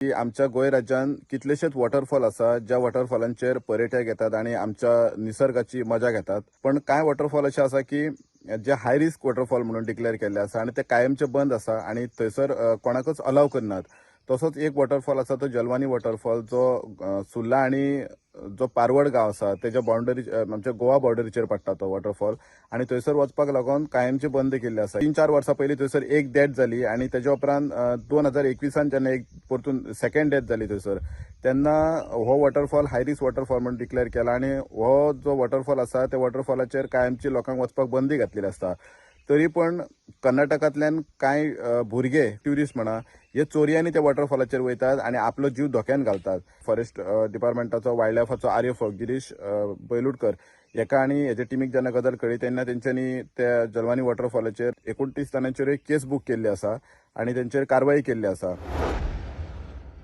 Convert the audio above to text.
की आमच्या गोंय राज्यान कितलेशेच वॉटरफॉल आसा, ज्या वॉटरफॉलांचेर पर्यटक येतात आणि आमच्या निसर्गाची मजा घेतात. पण कांय वॉटरफॉल अशे आसा की जे हाय रिस्क वॉटरफॉल म्हणून डिक्लेअर केल्ले आसा आणि ते कायमचे बंद आसा आणि थंयसर कोणाकच अलाव करनात. तसोच एक वॉटरफॉल आसा तो जलवानी वॉटरफॉल, जो सुर्ला आणि जो पारवड गांव आसा तेच्या बाउंडरी, आमच्या गोवा बॉर्डरीचेर पडटा तो वॉटरफॉल आणि थंयसर वचपाक लागून कायमचे बंद केल्ले आसा. 3-4 वर्सां पयलीं थंयसर एक डेथ जाली आणि तेच्या उपरांत 2021 जेन्ना एक परतून सेकंड डेथ जाली थंयसर, तेन्ना हो वॉटरफॉल हाय रिस्क वॉटरफॉल म्हणून डिक्लेअर केला आणि हो जो वॉटरफॉल आसा त्या वॉटरफॉलाचेर कायमची लोकांक वचपाक बंदी घातलेली आसता. तरी पण कर्नाटकांतल्यान कांय भुरगे, ट्युरिस्ट म्हणा, हे चोरयांनी त्या वॉटरफॉलाचेर वयतात आणि आपलो जीव धोक्यान घालतात. फॉरेस्ट डिपार्टमेंटाचो वायल्ड लायफाचो आरएफओ गिरीश बैलुडकर हेका आनी हेच्या टिमीक जेन्ना गजाल कळ्ळी, तेन्ना तेंच्यांनी त्या जलवानी वॉटरफॉलाचेर 29 जाणांचेर एक केस बूक केल्ली आसा आणि तेंचेर कारवाई केल्ली आसा.